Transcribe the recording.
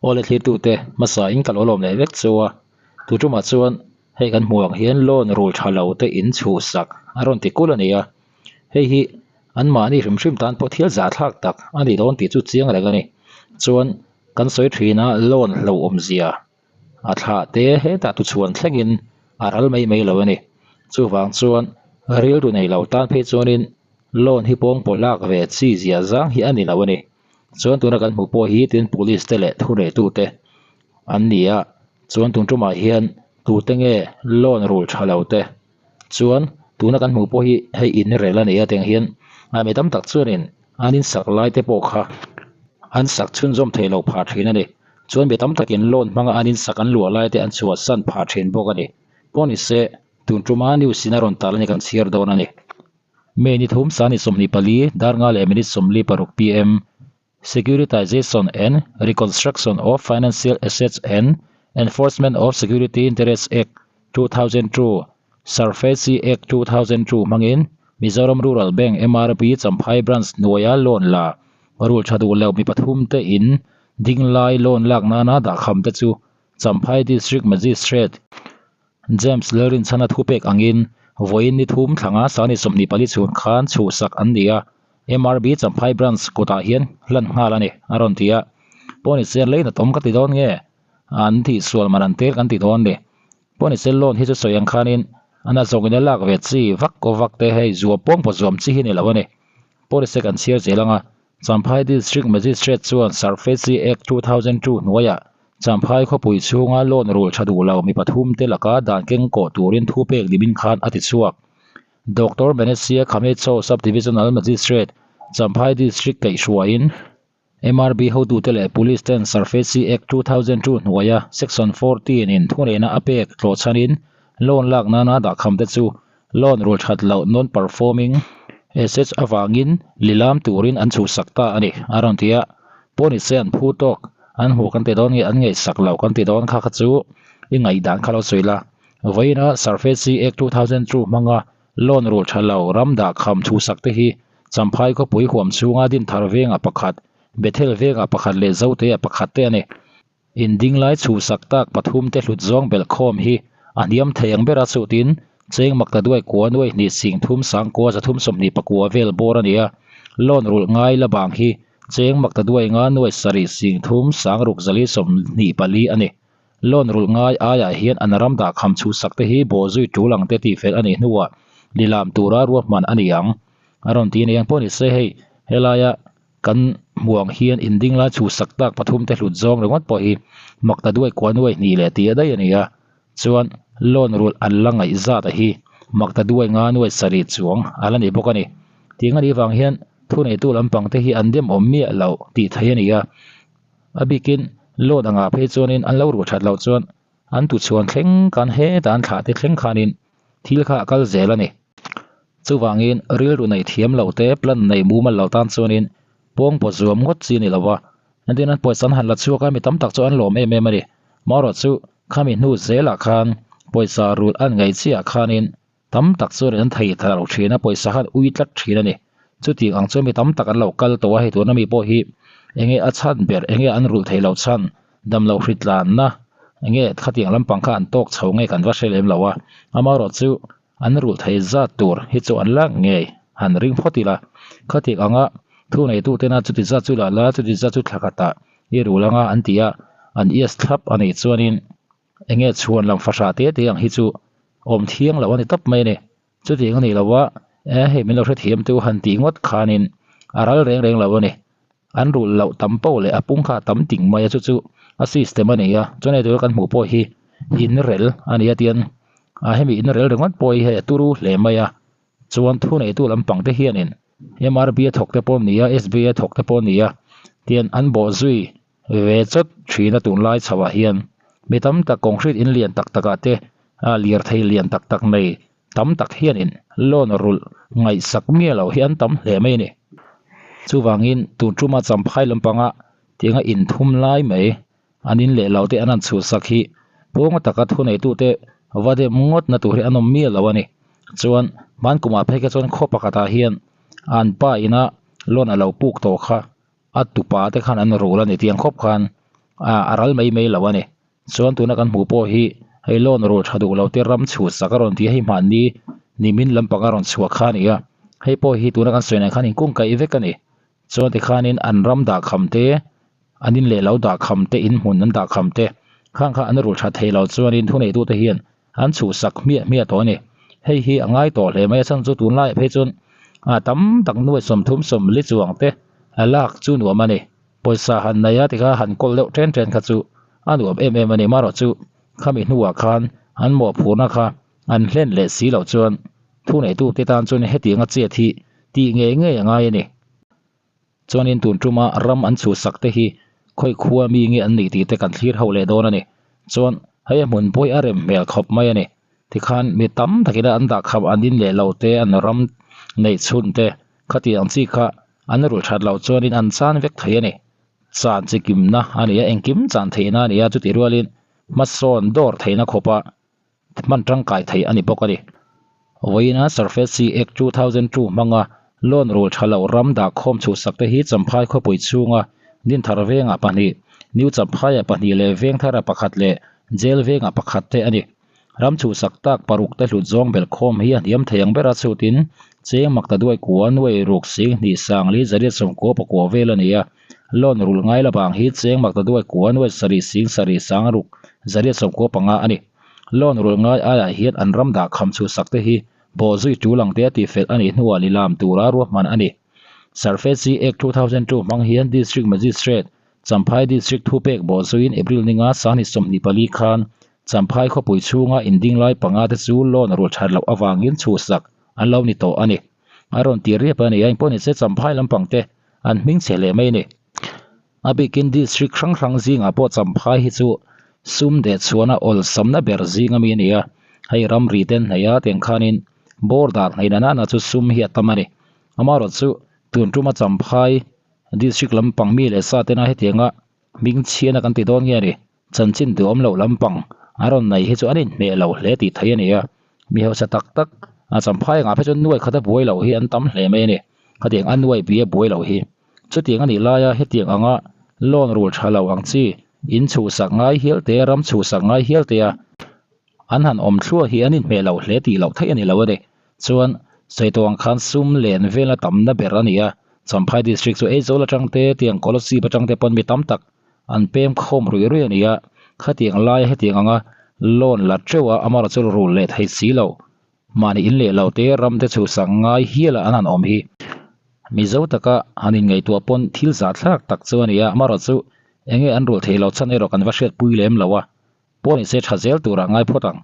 Awle thlirtute hmasa in ka lo lawm leh vek chu a, tu tumah chuan hei kan hmuh ang hian loan rul tha lo te in chhuhsak a rawn ti kul a ni a, hei hi an mahni hrim hrim tan pawh thil zahthlak tak a ni dawn tih chu chiang reng a ni. Chuan kan sawi thin a loan hlauhawmzia a thlah te hetah tuchhuan thlengin a ral mai mai lo a ni. Chuvang chuan rilru nei lo tan phei chuanin loan hi pawngpaw lak ve chi zia zang hi a ni lo a ni. Chuan tuna kan hmuh pawh hi tin police te leh thuneitute an ni a, chuan tun tumah hian tute nge loan rul tha lo te chuan tuna kan hmuh pawh hi hei in rel a ni a tiang hian a mi tam tak chuanin an insak lai te pawh kha an sak chhunzawm theih loh phah thin a ni. Chuan mi tam takin loan hmanga an insak an luah lai te an chhuahsan phah thin bawk a ni. Pawh ni se tun tuma news in a rawn tal a ni kan chhiar dawn a ni. May ni thum sani 24 dar nga leh minute 46 pm Securitization and Reconstruction of Financial Assets and Enforcement of Security Interest Act, 2002, SARFAESI Act, 2002 hmangin Mizoram Rural Bank, MRB, Champhai Branch hnuaia loan la rul tha duh loh mi pathum te in dinglai loan lak nana dahkham te chu Champhai District Magistrate James Lalrinchhana thupek angin vawiin ni thum thlanga sani 24 chhun khan chhuhsak an ni a, MRB Champhai Branch kutah hian hlan nghal a ni, a rawn ti a. Pawni sen lei natawm ka ti dawn nge? An tih sual man an tel kan ti dawn ni. Pawni sen loan hi chu sawi ang khanin a na zawngin a lak ve chi vak vak te hei zuam pawng pawh zuam chi hi ni lo a ni. Pawni se kan chhiar zel ang a, Champhai District Magistrate chuan SARFAESI Act 2002 hnuaiah Champhai khawpui chhunga loan rul tha duh lo mi pathum te laka dan keng kawh turin thu pek nimin khan a ti chhuak. Doctor Menesia Khamecho Sub-Divisional Magistrate, Champhai District kaihhruaiin MRB hotute leh Police ten SARFAESI Act 2002 hnuaia Section 14 in thuneihna a pek tlawhchhanin loan lak nana dahkham te chu Loan rul that loh non-performing assets avangin lilam turin an chhuhsak ta a ni, a rawn ti a. Pawh ni se an phu tawk, an hmu kan ti dawn nge an ngaihsak loh kan ti dawn kha kha chu i ngaihdan kha lo sawi la. Vawiina SARFAESI Act 2002 hmanga loan rul tha lo ram dahkham chhuhsak te hi Champhai khawpui huam chhunga Dinthar vengah pakhat, Bethel vengah pakhat leh Zotea pakhat te a ni. Indinglai chhuhsak tak pathum te hlut zawng belh khawm hi a hniam thei ang ber a chutin cheng makta duai kua nuai hnih sing thum sang kua zathum sawmhnih pakua vel bawr a ni a, loan rulh ngai la bang hi cheng makta duai nga nuai sarih sing thum sang ruk zali 24 a ni. Loan rulh ngai aiah hian an ram dahkham chhuhsak te hi bawhzui tul ang te tihfel a nih hnuah lilam tura ruahman a ni ang. A rawn ti aniang pawh ni se hei helaia Kan hmuh ang hian inding lai chhuhsak tak pathum te hlut zawng ringawt pawh hi makta duai kua nuai hnih leh tih a daih a ni a, chuan loan rulh an la ngaih zat a hi makta duai nga nuai sarih chuang a la ni bawk a ni. Tiang a nih vang hian thuneitu lampang te hi an dem awm miah loh tih theih a ni a, a bikin loan angah phei chuanin an lo rulh that loh chuan an tuchhuan thleng khan hetah an thlah te thleng khanin thil kha a kal zel a ni. Chuvangin rilru nei thiam lo te plan nei mumal lo tan chuanin pawng paw zuam ngawt chi a ni lo va, entin an pawisa an han la chhuak a mi tam tak chu an lawm em em a ni. Marawh chu khami hnu zelah khan pawisa rulh an ngaih chiah khanin tam tak chuanin an thei thla lo thin a, pawisa khan ui tlat thin a ni. Chutiang ang chuan mi tam tak an lo kal tawh a, hei tuna mi pawh hi enge a chhan ber, enge an rulh theih loh chhan, damlo hritlanna enge khatiang lampang kha an tawk chho nge kan va hre lem lo a, amaherawh chu an rulh thei zat tur hi chu an lak ngei han ring phawt ila, khatiang anga thu neitutena chuti zat chu la la, chuti zat chu thla khatah i rul anga an ti a, an ias thlap a nih chuanin enge chhuan lam fahrah te te ang hi chu awm thiang lo a ni tawp mai a ni. Chutiang a nih loh a, e hei min lo hrethiam teu han tih ngawt khanin a ral reng reng lo a ni. An rulh loh tam poh leh a pung kha a tam ting mai a, chu chu a system a ni a, chuan hei tura kan hmuh pawh hi in rel a ni a tian a hemi in rel ringawt pawh hi hei a turu hle mai a, chuan thuneitu lampang te hianin MRB a thawk te pawh a ni a, SBI a thawk te pawh a ni a, tian an bawhzui ve chawt thin a tunlai chho ah hian mi tam tak concrete in lian tak tak ah te ah lirthei lian tak tak nei tam tak hianin loan rulh ngaihsak miah loh hi an tam hle mai a ni. Chuvangin tun tuma Champhai lampanga tianga inthum lai mai an in leh lo te an han chhuhsak hi pawnga taka thuneitute va dem ngawt na tur hi an awm miah lo a ni. Chuan hmankumah phei kha chuan khaw pakhatah hian an pa ina loan a lo puk tawh kha a tupa te khan an rul a ni tiang khawp khan. Ah a ral mai mai lo a ni. Chuan tuna kan hmuh pawh hi hei loan rul tha duh lo te ram chhuhsak a rawn ti a, hei mahni nimin lampang a rawn chhuah kha a ni a. Hei pawh hi tuna kan sawi nen khan inkungkaih vek a ni. Chuan tikhanin an ram dahkham te, an in leh lo dahkham te, in hmun an dahkham te khang kha an rul tha thei lo chuanin thuneitute hian an chhuhsak hmiah hmiah tawh a ni. Hei hi a ngai tawh hle mai a, chhan chu tunlaiah phei chuan ah tam tak nuai sawmthum sawmli chuang te a lak chu nuam a ni. Pawisa han nei a tikha han kawl deuh ṭen ṭen kha chu a nuam em em a ni. Marawh chu khami hnuah khan an mawhphurhna kha an hlen leh si loh chuan thuneitute tan chuan hetianga chet hi tih ngei ngei a ngai a ni. Chuanin tun ṭuma ram an chhuhsak te hi khawi khua mi nge an nih tih te kan thlir ho leh dawn a ni. Chuan hei a hmun pawh hi a rem hmel khawp mai a ni. Tikhan mi tam takin an dahkham an in leh lo te, an ram neih chhun te khatiang chi kha an rulh that loh chuanin an chan vek thei a ni. Chan chi kimna a ni a, engkim chan theihna a ni a, chutih rualin hmasawn dawr theihna khawpa hman tangkai thei a ni bawk a ni. Vawiina Surface Act 2002 hmanga loan rul tha lo ram dahkhawm chhuhsak te hi Champhai khawpui chhunga Dinthar vengah pahnih, New Champhaiah pahnih leh Vengthara pakhat leh Jail vengah pakhat te a ni. Ram chhuhsak tak paruk te hlut zawng belh khawm hi a hniam thei ang ber a chhutin cheng mak ta duai kua nuai ruk sing hnih sang li zariat sawmkua pakua vel a ni a. Loan rulh ngai la vang hi cheng mak ta duai kua nuai sarih sing sarih sang ruk zariat sawmkua panga a ni. Loan rulh ngai aiah hian an ram dah kham chhuhsak te hi bawhzui tul ang te a tihfelh a nih hnuah lilam tura ruahman a ni. Surface Act 2002 hmang hian District Magistrate Champhai District thupek bawhzuiin April ninga sangni 24 khan Champhai khawpui chhunga inding lai panga te chu loan rulh that loh avangin chhuhsak an lo ni tawh a ni. A rawn ti riap a ni a, engpawh nise Champhai lampang te an hming chhe hle mai a ni. A bikin District hrang hrang zingah pawh Champhai hi chu sum deh chhuahna awlsamna ber zing ami a ni a, hei ramri ten hnaih a tiang khanin border hnaih na nana chu sum hi a tam a ni. Amaherawhchu tun tuma Champhai District lampang mi leh sa tena hetianga hming chhiana kan ti dawn nge a ni. Chanchin duhawm loh lampang a rawn nei hi chu an inhmeh lo hle tih theih a ni a, mi hausa tak tak a champhai angah phei chuan nuai khat a buai loh hi an tam hle mai a ni. Khatiang a nuai bia buai loh hi chutiang a nih laia hetiang anga loan rul tha lo ang chi in chhuhsak ngai hial te, ram chhuhsak ngai hial te a an han awm thluah hi an inhmeh loh hle tih loh theih a ni lo a ni. Chuan sawi tawh ang khan sum len vela tamna ber a ni a, Champhai District chu Aizawl atang te, tiang Kolasib atang te pawn mi tam tak An pem khawm ruih ruih a ni a, khatiang laia hetiang anga loan la teuh a amarawh chu rul leh thei si lo. Mahni in leh lo te ram te chhuhsak ngai hial a an han awm hi. Mizo taka han inngaihtuah pawn thil zahthlak tak chu a ni a, amarawh chu enge an rulh theih loh chhan erawh kan va hriatpui lem lo a, pawh ni se tha zel turah ngai phawt ang.